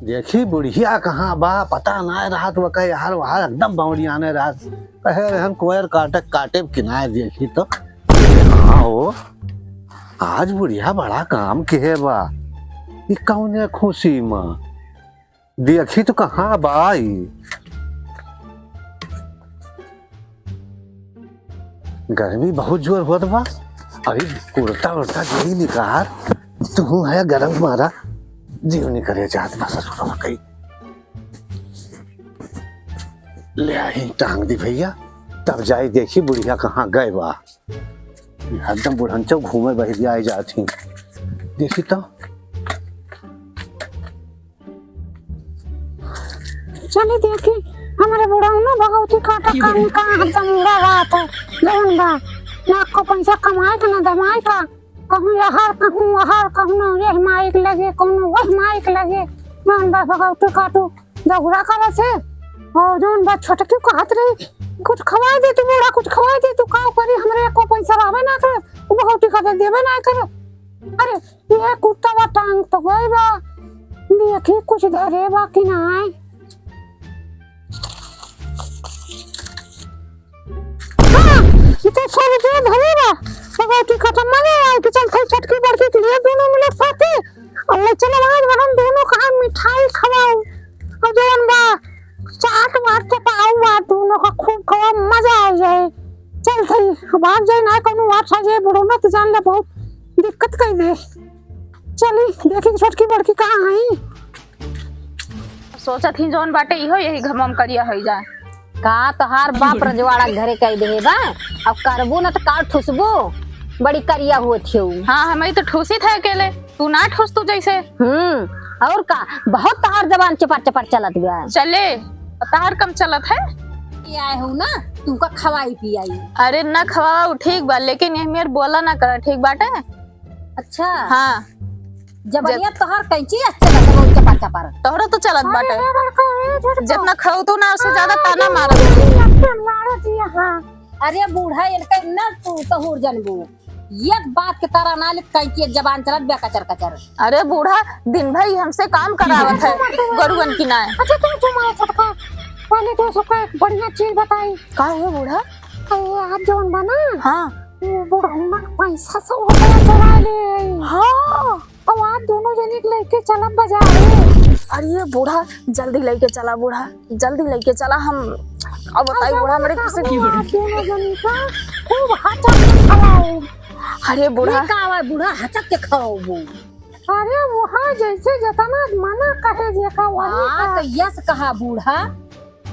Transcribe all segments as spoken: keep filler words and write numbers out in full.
देखी बुढ़िया कहाँ बा, पता नाय रहत, वकै यार वहाँ एकदम बौड़ियाने रहत। कहे रहन कोयर काटे, काटे कि नाय, देखी तो। हाँ हो, आज बुढ़िया बड़ा काम किहे बा। ई कौने खुशी में? देखी तो कहाँ बा ई? गर्मी बहुत जोर होत बा। अरे कुर्ता उर्ता जल्दी निकाल, तू है गरम मारा, जीव निकरे जात बा ससुरवा कई। ले आई टांग दी भैया, तब जाई देखी बुढ़िया कहाँ गए बा। एकदम बुढ़ंचो घूमे बहिरिया आई जात ही। देखी तो। चली देखी, हमरे बुढ़ऊ ना भगवती काटा कान का हरदम उड़ा रहत है। जवन बा, ना को पैसा कमाए का, ना दमाए का, कहूँ यहर, कहूँ वहर, कहूँ ना यह माइक लगे, कहूँ ना वह माइक लगे। जवन बा भगवती काटू दौरा करत है। और जवन बा छोटकी कहत रही, "कुछ खवाए दे तू बूढ़ा, कुछ खवाए दे तू, का करी, हमरे एको पैसा रहबे ना करे, उ भगवती काटा देबे ना करे।" अरे, ये कुत्ता बा टांग तो गई बा। देखी कुछ धरे बा कि नाय। हाँ, ये तो सब जो धरे बा। भगवती काटा मजा आए कि चल थाई छोटकी बड़की के लिए दोनों मिले साथे। और ले चलो आज बरन दोनों का मिठाई खवाओ। और जवन बा चाट वाट चपाऊ बा दोनों का खूब खवाओ, मजा आ जाए। चल थाई, अब आप जाए ना कोनो बात आ जाए, बुढ़ऊ ना तो जान ले बहुत दिक्कत कर दे। चली, देखी छोटकी बड़की कहाँ हई। सोचत ही जौन बाटे इहो यही घमम करिया होई जाए। का तोहार बाप रजवाड़ा घरे कई देहे बा? अब करबू न त का ठुसबू? बड़ी करिया होत हियू। हाँ, हमही तो ठुसित है अकेले, तू ना ठुस तू जैसे। हम्म, और का, बहुत तोहार जबान चपाट चपाट चलत बा। चले, तोहार कम चलत है। ये आए हो ना, तुमका खवाई पियाई। अरे ना खवाओ, ठीक बा, लेकिन ये मेर बोला ना कर, ठीक बाटे? अच्छा। हाँ। जबनिया जब तोहर कैंची अस चलत बा, चपार चपार। तोहरो तो चलत बाटे। अरे, बड़का, ए, छोटका। जितना खाऊ तू ना, उससे ज्यादा ताना मारत। अरे बूढ़ा, इनका ना तू तहूर जनबू। एक बात के तारा ना लिख, कैंची एक जबान चलत बे कचर कचर। अरे बूढ़ा, दिन भर ही हमसे काम करावत है, गोरुअन की नाय। अच्छा, तू जो मारा छोटका, पहले तो सबका एक बढ़िया चीज बताई। का है बूढ़ा? अरे, आज जौन बा ना, हाँ। ये बुढ़ौना के पैसा सब रुपया चुरा ले आई। हाँ। अब आज दोनों जने के लेके चलब बाजारे। अरे ये बूढ़ा, जल्दी लेके चला बूढ़ा, जल्दी लेके चला। हम अब बताई बूढ़ा हमरे किसे। आज दोनों जने का खूब हचक के खवाओ। अरे बूढ़ा। ये का बा बूढ़ा, हचक के खवाओ? अरे वहाँ जैसे जतना मना कहे जेका वही हाँ, का। तो यस कहा बूढ़ा।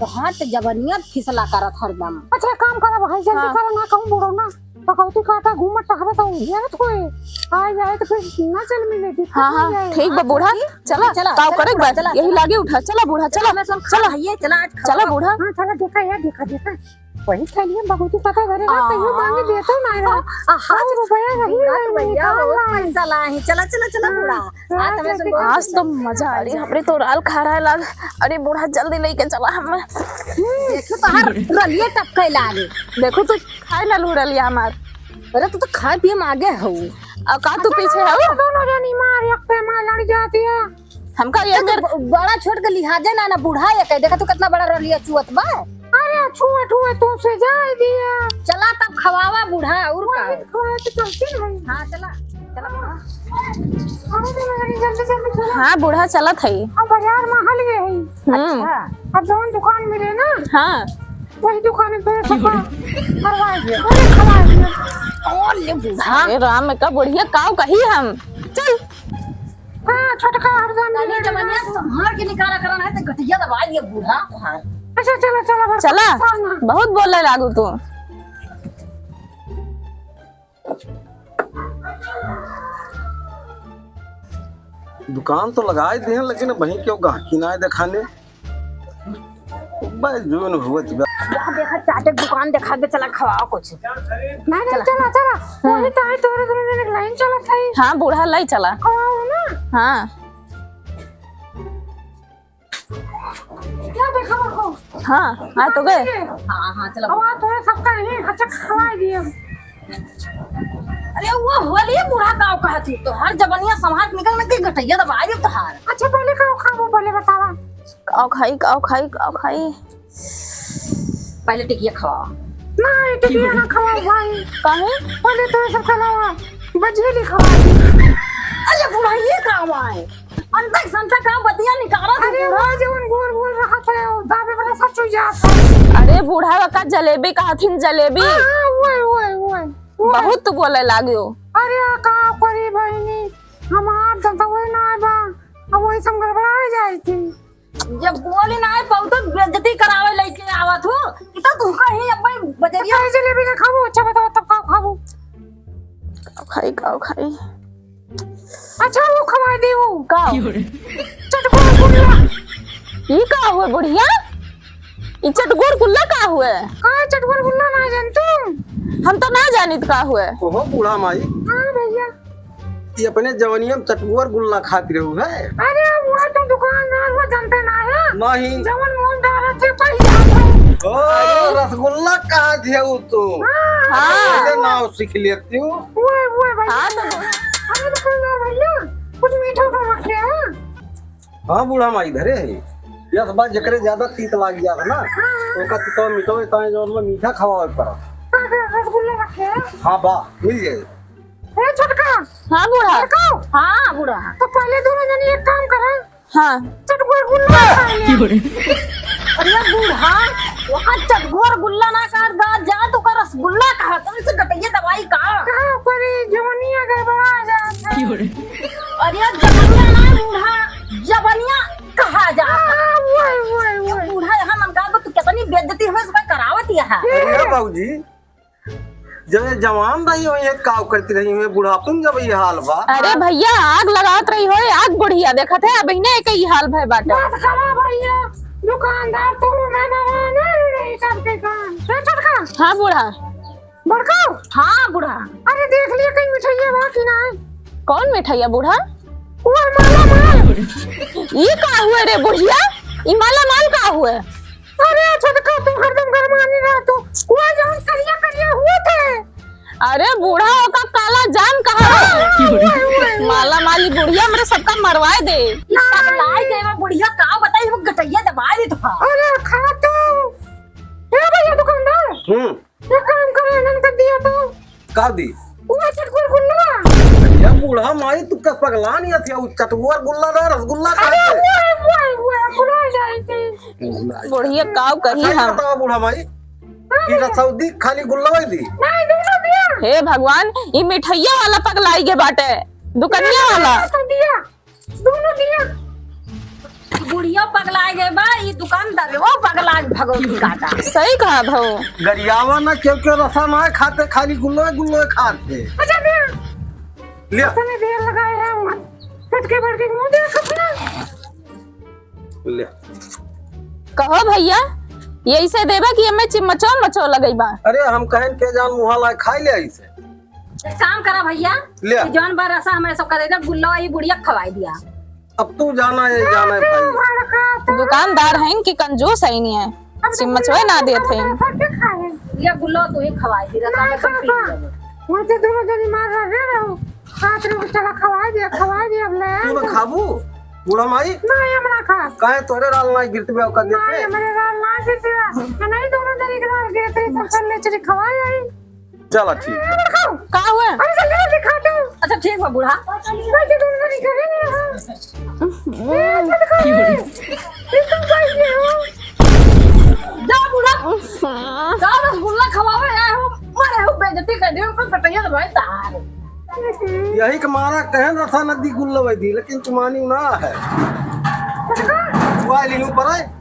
तो हाथ जबनिया फिसला करत हरदम। अच्छा, काम करा भाई, जल्दी हाँ। करा ना, कहूँ बुढ़ऊ ना पकौती काटा घूमत टहरत हूँ, ये थोए। आ जाए तो फिर ना चल मिले, दिक्कत हाँ, हो हाँ, जाए। ठीक बा हाँ, बूढ़ा, ठीक। चला, चला, ताव चला करे एक बूढ़ा, बार, चला, यही चला। लागे उठा, चला बूढ़ा, चला, चला, मैं सुन, चला। खाइए, चला, आज चला खावा। बूढ़ा। हाँ, चला, देखा, ये देखा, देखा। वही चलिए, बकौती काटा घरे ना, आ, कहियो मांगे देतो ना रहा। आ, सौ रुपया वही रहा, भैया, निकाल बहुत लाई। पैसा लाई। चला, चला, चला, हाँ, बूढ़ा। आज हमें से बहुत आज तो मजा आ गया। हमरे तो राल खा रहा है लाग। अरे बूढ़ा जल्दी लेके चला हम। देखो तो हर रलिया टपके लागे। देखो तो खाए ना लू रलिया हमार। अरे तू तो खाए पिए में आगे हो। और का तू पीछे हो? दोनों जनी मार एक पे मार लड़ जाती है। हमका ये तो मेर ब-, बड़ा छोट के लिहाजे ना, ना बूढ़ा ये कहे। देखा तू कितना बड़ा रलिया चुअत बा। अरे छुआ छुआ तो से जाए दिया। चला तब खवावा बूढ़ा, और का? वही खवाए तो चलते हैं। हाँ, चला, चला बूढ़ा। अरे, अरे, जल्दी, जल्दी चला। हाँ, बूढ़ा चलत है। अब बाजार में हल गए है। हम्म। अच्छा। अब जौन दुकान मिले ना, हाँ। वही दुकान पे सबका करवा दिया, वही खवा दिया। और ले बूढ़ा। अरे राम, का बुढ़िया काऊ कही हम। चल। हाँ, छोटका हरदम तनी मिले जवनिया ना। संभाल के निकाला करना है तो गटिया दबा दिया बूढ़ा। हाँ। अच्छा, चला, चला, बस चला, चला ना। बहुत बोले लागू तू। दुकान तो लगाए दिए, लेकिन वहीं क्यों गाहकी ना देखाने। बस जून हुआ थी। यहाँ देखा, चाटे की दुकान देखा के चला, खवाओ कुछ। नहीं, नहीं, चला। चला, चला। हम्म। वही तो है, तोरे, तोरे, तोरे लाइन चला था ही। हाँ, बूढ़ा लाई चला। खवाओ ना। हाँ। क्या देखा बड़को? हाँ, आ तो गए। हाँ, हाँ, चला। अब आ तोरे सबका यही हचक खवाए दिए। अरे वो होली बूढ़ा काव कहत ही, तोहार जबनिया संभाल के निकल, ना कि गटैया दबाइ देब तोहार। अच्छा, पहले काव खाबो, पहले बतावा। काव खाई, काव खाई, काव खाई? पहले टिकिया खावा। ना, ये टिकिया ना खावा भाई। काहे? पहले तो ये सब खावा, बजिया नहीं खावा। अरे बूढ़ा, ये काव है? अंतक संतक का बतिया निकाला तू अरे बूढ़ा। वो जवन गोल गोल रहत है, वो दाबे वाला सब चुई जात है। अरे बूढ़ा, ओका जलेबी कहथिन, जलेबी। हाँ, हाँ, वही, वही, वही। बहुत बोले लाग्यो। अरे, का करी बहिनी, हमार दंतवे ना बा, अब वही सब गड़बड़ा जाई थी। जब बोली ना है, बहुत बेइज्जती करावे लेके आवत हो, कि तो तू कहीं अपने बजरिया में जलेबी ना खाबो। अच्छा बताओ, तब का खाबो? का खाई, का खाई? अच्छा, वो खवाई दी वो। का? चटकोर गुल्ला। ई का हुए बुढ़िया? ई चटकोर गुल्ला का हुए? का चटकोर गुल्ला ना जान तू? हम तो ना जानित का हुए। ओहो बूढ़ा माई। हाँ भैया। ये अपने जवनिया में चटकोर गुल्ला खाती रहू है? अरे वो तो दुकानदार वो जानते ना है। नहीं। जवन मुंह डालत है, पही जात है। ओ, रसगुल्ला कहा दिया वो तो। हाँ। हाँ। पहले नाव सीख लेती हूँ। वो, वो भैया। हाँ, तो अरे दुकानदार भैया, कुछ मीठा उठा रखे हैं? हाँ बूढ़ा माई, धरे है। यस बात, जेकरे ज्यादा तीत लाग जात ना, हाँ। ओका तितवा मिटवे ताए जौन में मीठा खवावे पड़ा। हाँ, हाँ, रसगुल्ला रखे हैं? हाँ बा, मिल जाए। ए छोटका। हाँ बूढ़ा। छोटका। हाँ बूढ़ा। तो पहले दोनों जनी एक काम करा। हाँ। चटकोर गुल्ला खा ले। अरे बूढ़ा, वहाँ चटकोर गुल्ला ना कहा जा, तो का रसगुल्ला कहा, तो इसे गटैया दवाई का। का करे, जवनिया गड़बड़ा जात है। अरे जवनिया ना बूढ़ा, जवनिया कहा जा। हाँ, वही, वही, ये वही। बूढ़ा यहाँ मन का तो कितनी बेइज्जती हुई, इसका करावत यहाँ। अरे बाबूजी, जब ये जवान रही हो, ये काव करती रही हो, बुढ़ापन जब ये हाल बा। अरे भैया, आग लगावत रही हो, आग बुढ़िया देखत है, अब इन्हें एक ही हाल भय बाटे। बस करा भैया, दुकानदार तो मैं भगवान है, ये सब के काम। ए छोटका। हाँ बूढ़ा। बड़का। हाँ बूढ़ा। अरे देख लिया कहीं मिठाइया बा कि ना? कौन मिठाइया बूढ़ा? वो माला माल। ये का हुए रे बुढ़िया? ई माला माल का हुए? अरे छोटका, तू हरदम गरमानी रह तू। वो जौन करिया करिया हुए थे। अरे बूढ़ा, ओका काला जाम कहा है? हाँ, हाँ, हाँ। माला माली बुढ़िया मेरे सबका मरवाए दे। पगलाई गए वो बुढ़िया, का बताई, वो गटैया दबाइ दे तो। अरे खा तू। ए भैया दुकानदार। हम्म। एक काम करे, इन्हन के दिया तो। का दी? वो चटकोर गुल्ला। या बूढ़ा माई, तू का पगला नहीं थी? वो चटकोर गुल्ला ना, रसगुल्ला खा अरे, ले। वो, वो, वो, भुला जाए थे। बुढ़िया काव कही अच्छा, ये हम। बताओ बूढ़ा माई, हाँ कि भैया। रसौदी खाली गुल्ला वही दी? नहीं, दोनों दिया। हे भगवान, ई मिठाइया वाला पगलाई के बाटे, दुकनिया वाला। तो दिया। दोनों दिया। बुढ़िया पगला गए बा, ई दुकानदार वो पगला भगवती काटा। सही कहा भाऊ। गरियावा ना, क्यों क्यों रसा ना खाते, खाली गुल्लो गुल्लो खाते। अच्छा दे। ले। इतने देर लगाए हैं, मत फटके बढ़ के मुंह देख अपना। ले। कहो भैया, ये ऐसे देबा कि एमे चिमचो मचो लगई बा? अरे हम कहन के जान मुहा ला खाई ले ऐसे। एक काम करा भैया, ले। कि जौन बा रसा हमरे सबका दे दे, गुल्ला वाली बुढ़िया खवाई दिया। अब तू जाना है, जाना है भाई। दुकानदार हैं कि कंजूस है नहीं है, अब तो चिम्मचवे ना गुल्ला देत हैं। रसा के खाए? ये गुल्ला तू ही खवाई दी, रसा नहीं में सब पी पापा, लेबो। वैसे दोनों जनी मार रहे रहो, हाथ में चला खवाई दिया, खवाई दिया, अब ले तू ना आए। खाबू, बूढ़ा माई? नहीं, हम ना खा। काहे तोरे राल ना गिरत बे, ओका देते? नहीं, हमरे राल ना गिरत बे। नहीं, दोनों जनी के राल गिरत रही, तब सब ले चली खवाई आई। चला, ठीक है। का हुआ? अरे, जल्दी, जल्दी खा तू। अच्छा, ठीक बा, बूढ़ा। भाई, जल्दी, जल्दी खा ले। ए, जल्दी खा ले। ये तुम भाई ये हो। जा, बूढ़ा। जा, रसगुल्ला खवावे आए हो, मारे हो, बेइज्जती कर दियो, ऊपर पटैया दबाए तार। यही के मारा कहन रसा नदी गुल्ला वही दी, लेकिन तुमानी ना है। वाह, लियो पर है।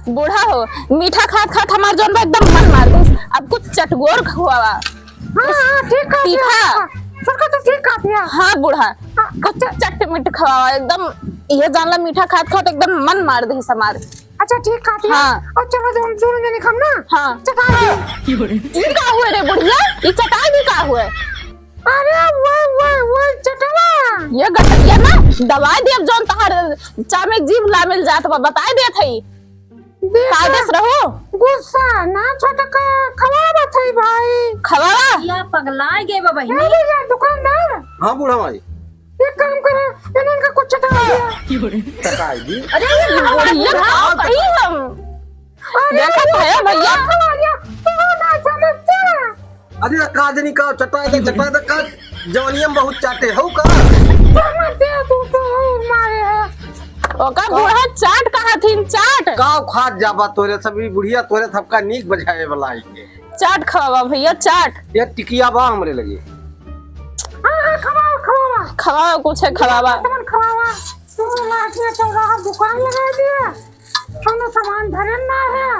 बूढ़ा हो, मीठा खात खात हमार जौन बा एकदम मन मार देस। अब कुछ चटगोर खुआवा। हाँ, हाँ, ठीक कहा तीखा। दिया, छोटका, छोटका, तू ठीक कहा दिया। हाँ बूढ़ा, हाँ, कुछ अच्छा। चटमिट खवावा एकदम। ये जान ला मीठा खात खात एकदम मन मार देस हमार। अच्छा, ठीक कहा दिया। हाँ। और चलो, दोनों, दोनों जने खाम ना। हाँ। चटा दिया। ये का हुए रे बुढ़िया? ये चटा दी का हुए? अरे वो, वो, वो चटवा। ये गटैया ना दबाए देब, जौन तहार चामे जीभ लामिल जात बा, बताए देत हई। देखा, कायदे से रहो। गुस्सा ना छोटका, खवावत है भाई। खवावा? या पगलाइ गए बा बहिनी। अरे यार दुकानदार। हाँ बूढ़ा माई। एक काम करा, इन्हन का कुछ चटा दिया। चटाई दी। अरे ये खवावा, बढ़िया खवावा, खवावा। कहीं हम। अरे देखत है भैया। खवावा, तू ना समझता। अरे का जनी का चटाई दे, चटाई दे का जवानिया में बहुत चाटे हौ का? समझते तू तो मारे है। ओका बूढ़ा चाट कहा थीन, चाट। का खात जाबा तोरे सब, ई बुढ़िया तोरे सबका नीक बजाए वाला आई के। चाट खवावा भैया, चाट। ये टिकिया बा हमरे लगे। हाँ, हाँ, खवावा, खवावा। खवावा, कुछ है, खवावा। तुमन खवावा। तू लाठिया चौराहा दुकान लगा दिया। कौनो सामान धरे ना है।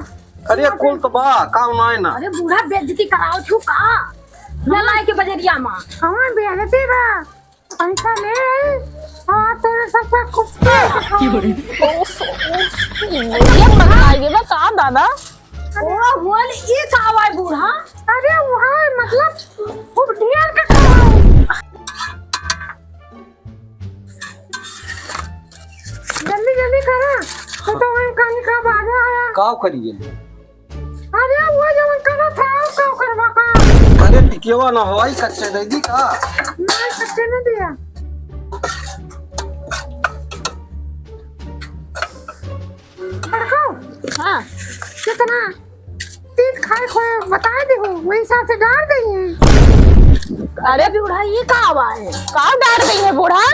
अरे, कुल तो बा, काम ना है ना। अरे, बूढ़ा बेइज्जती कराओ छू का? ले लाई के बजरिया मा। कौन बेइज्जती बा? पैसा ले आई, हाँ, तोरे सबका कुत्ता। ओफ, ओफ, ये पकड़ा ये बा का दादा? ओ, बोल, ई का आवाज बूढ़ा? अरे, वहाँ, मतलब, खूब ढेर के खाओ। जल्दी, जल्दी करा, तो, तो वहीं कहीं का बाजा आया। का करी जल्दी? अरे, वो जवन करत है, और का करबा का? अरे, टिकेवा ना होई, कच्चे दे दी का? ना, कच्चे ना दिया। लड़को, हाँ। कितना तीत खाए को बता दे हो, वही हिसाब से डाल देंगे। अरे बूढ़ा, ये का आवा है? का डाल देंगे बूढ़ा?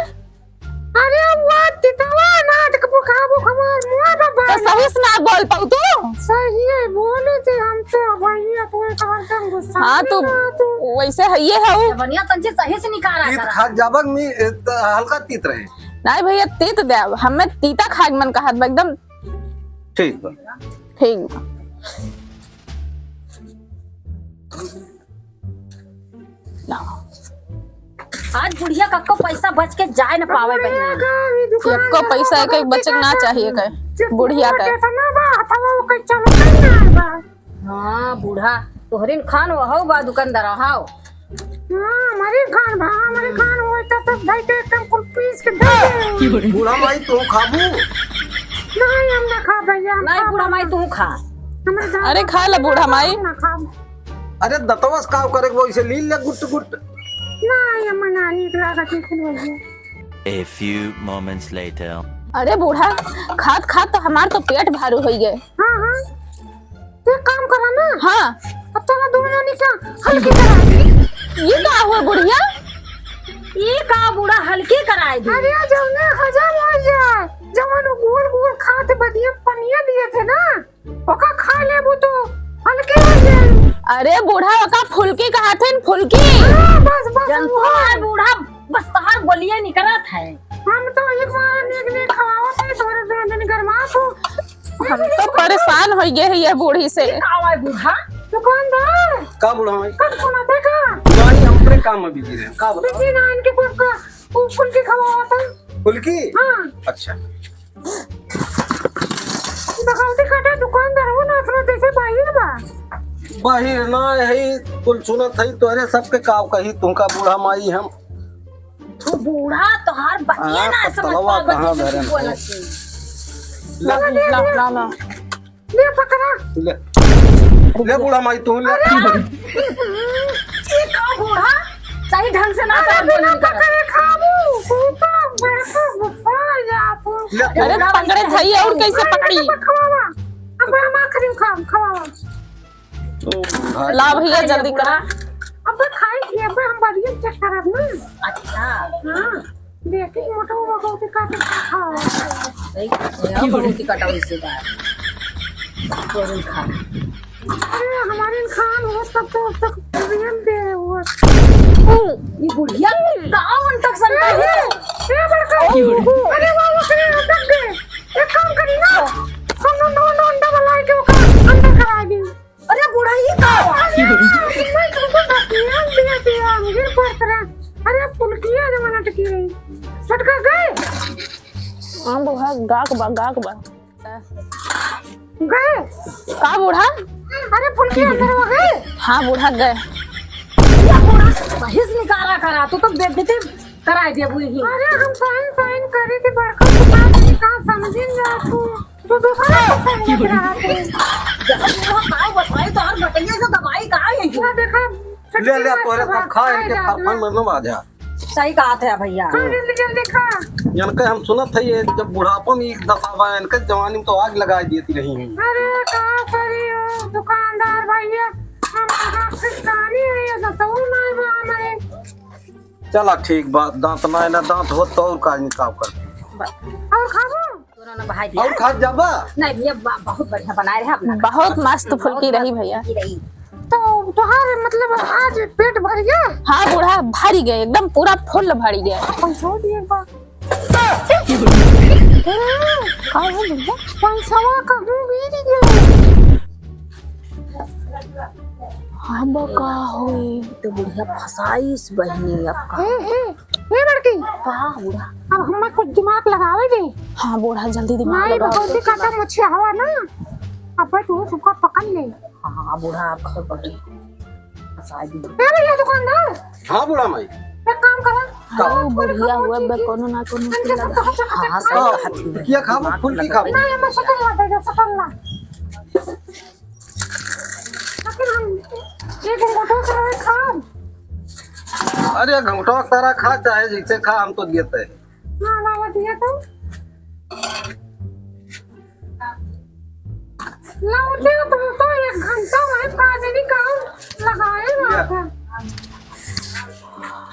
अरे वो तितवा ना, तो कबो खाबो, खाबो, मुआ बाबा। तो सही से ना बोल पाऊ तू? सही है, बोले थे हम तो, अब ये तो समझ से गुस्सा हाँ, में तू ना तू। वैसे है, ये है वो। बढ़िया तंची सही से निकाला तीत करा। खा जाबक मी, ए, त हल्का तीत रहे। नहीं भैया, तीत दे, अब हमें तीता खाए के मन कहत बा एकदम। ठीक बा। ठीक बा। ना। आज बुढ़िया कक्को पैसा बच के जाए न पावे बहिनी। एक्को पैसा एक, एक बचे के ना चाहिए कहे बुढ़िया के। केतना बा, हथवा ओकर चलते ना बा। हाँ, बूढ़ा, तोहरिन खान वहौ बा दुकानदार, हाव। हाँ, हमारे खान बा, हमारे खान होई त, त भाई के एकदम कुल पीस के दे दे। बूढ़ा माई, तू खाबू? नहीं, हम ना खा भैया, हम नहीं, खा बूढ़ा माई, तू खा। हमारे दादा अरे, खा ले बूढ़ा माई। ना खाब। अरे दतवस काव करे के वैसे लील ले गुट गुट। ना, ये मना नीक लागत है कुल वैसे। A few moments later। अरे बूढ़ा, खात खात तो हमार तो पेट भारू होई गए। हाँ, हाँ। तू एक काम करा ना। हाँ। अब चला दोनों जनी का हल्की करा। ये का हुआ बुढ़िया? ये का बूढ़ा हल्की कराए दी? अरे जौने हजम हो जाए, जवन गोल गोल खात बदिया पनिया दिए थे ना, ओका खा लेबू तो हल्के हो जाई। अरे बूढ़ा, ओका फुल्की कहत हन, फुल्की। हाँ, बस, बस, जनता वो। है बूढ़ा, बस तोहार बोलिए निकलत है। हम तो एक बार नेग नेग खवावत है, तोरे दोनों दिन गरमात हो। हम तो परेशान हो गए हैं ये बूढ़ी से। का आवा है बूढ़ा? दुकानदार। का बूढ़ा है? कब सुना थे का? नहीं, हम अपने काम में बिजी रहे। का बता? बिजी ना, इनके कुछ का, वो फुल्की खवावत है। फुल्की? हाँ। अच्छा। बगौती काटा दुकानदार हो ना, अपना जैसे बाहिर बा। बाहिर ना है, कुल सुनत है तोहरे सबके काव कही, तुमका बूढ़ा माई हम। तू बूढ़ा, तोहार बतिया हाँ, ना समझ पतलवा पावत, कहाँ जैसे धरे तू बोलत है। ले, ला, ला, ला, ला। ले पकड़ा। ले। ले बूढ़ा माई, तू ले। अरे, ये का बूढ़ा? सही ढंग से ना अरे, कर बिना बोली कर। पकड़े खाबू, तू तो बड़का गुस्सा आ जा तू। ले। अरे, पकड़े खाई और कैसे अरे, पकड़ी? खवावा। अब हम आखिरी खाम, खवावा। ओ, भाई। ला भैया, अरे, जल्दी बूढ़ा। करा। अब तो खाई थी, अब हम बढ़िया चेक करब ना। अच्छा। हाँ। देखी मोटो बगौती काटे खाओ। सही कहते हैं, बगौती काटा वैसे का। तोरन खा। अरे, हमारे खान हो तब तो, तब तो प्रेम दे हुआ। ये बुढ़िया का उन तक संता है? ए, बड़का। अरे, वाह, वाह, अरे, अटक गए। एक काम करी ना, हम नो, नो, नो, अंडा वाला है कि ओका अंदर करा दी। अरे बुढ़ा, ई का हुआ? अरे, मैं तुमको बस ध्यान दिया, दिया, मुझे पड़त रहा। अरे, फुल्किया जमाना टकी रही। छोटका गए? हाँ, बूढ़ा, गाक बा, गाक बा। गए? का बूढ़ा? अरे, फुल्किया अंदर हो गए? हाँ, बूढ़ा, गए। ये बूढ़ा, बहिस निकारा करा, तू तो बेइज्जती कराई दे बुई ही। अरे, हम साइन, साइन करे के बड़का दुकान में का समझिन जा तू? जब वो बताई तो हर बटैया से दवाई का है ये। ले, ले, तोहरे सब खा, इनके फरफर में न आ जा। सही कहत है भैया। खा, जल्दी, जल्दी खा। इनके हम सुनत है, ये जब बुढ़ापा में एक दफा बा, इनके जवानी में तो आग लगाइ देती रही हैं। अरे, का करी हो दुकानदार भैया, हम तो फिस्तानी है, ये तो तू नहीं बा हमारे। चला ठीक बा, दांत ना, ना दांत हो तो और का निकाल कर। और खाबो? दोनों ना भाई दिया। और खात जाबा? नहीं भैया, बा-, बहुत बढ़िया बनाए रहे अपना। बहुत मस्त फुल्की रही भैया। फुल्की रही। तो तोहार मतलब आज पेट भर गया? हाँ बूढ़ा, भरी गए, एकदम पूरा फुल भरी गए। पैसा दिए बा। का हो भैया? पैसवा कहूँ गिर गया। अब का होई? तो बुढ़िया फंसाइस बहिनी अब का। हे, हे, हे बड़की। का बूढ़ा? अब हमें कुछ दिमाग लगावे दे। हाँ बूढ़ा, जल्दी दिमाग माई लगाओ। भगवती काटा मुछिया हवा ना, अब तू सुखा पकड़ ले। हाँ बूढ़ा, अब खबर पड़ी। फंसा दी। ए भैया दुकानदार। हाँ बूढ़ा माई। एक काम करा। का? ओ बुढ़िया हुआ बे, कोनो ना कोनो इनके चीज सब लगा। तो हम सब हाँ, हाँ, खाए। सही बात है। किया खाबो, फुल्की खाबो? ना, ये मैं शक्कर ला दे, शक्कर ला। लेकिन हम एक घूंटो से खाब। अरे घूंटो तारा खा, चाहे जैसे खा, हम तो देते हैं। हाँ, लावा दिया तो। लौटे तो, तो एक घंटा वहीं पादरी काम लगाए रहा था।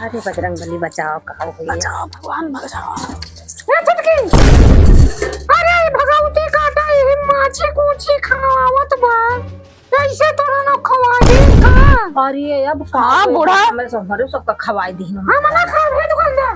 अरे बजरंग बली बचाओ, का हो गया? बचाओ भगवान, बचाओ। ए छुटकी, अरे भगवती काटा, यही माछी कूछी खावत बा। कैसे तोरा ना खवा दी का? अरे अब का हाँ, होई? बूढ़ा। हमें सब, हमरे सबका खवाई दी ना। हम ना खाए, हे दुकानदार।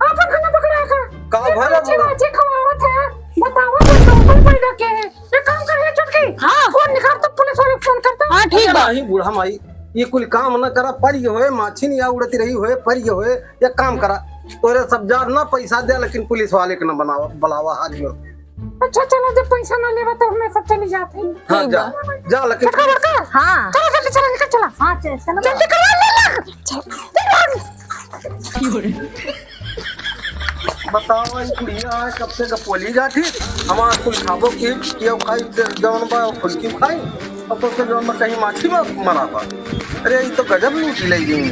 आपन खाना पकड़ा का? का ये भला माछी बूढ़ा? वाछी खवावत है। बतावा तो कौन पैदा के है? ये काम कर, हे छुटकी। हाँ। फोन निकाल तो पुलिस वाले को फोन करता। हाँ, ठीक बा। नहीं बूढ़ा माई, ये कुल काम न करा, पर ये होए, माछी नहीं आ उड़ती रही होए, पर ये होए, ये काम करा। तोरे सब जा ना पैसा दे, लेकिन पुलिस वाले के ना बनावा, बुलावा हाथ जोड़। अच्छा, चलो, जब पैसा ना लेवा, तो हमें सब चली जाते हैं। हाँ, ठीक जा, बा। जा, लेकिन छोटका बड़का। हाँ। चलो, जल्दी चलो, निकल चला। हाँ, चल, चलो। जल्दी करो, ले, ले। चल, चल, भाग। बताओ, ई बुढ़िया है, कब से गपोली जाती? हमार कुल खाबो की, कियो खाई, जौन बा, फुल्की खाई, और तो से जौन बा, कहीं माछी में मरा बा। अरे, ई तो गजब लूटी ले गई।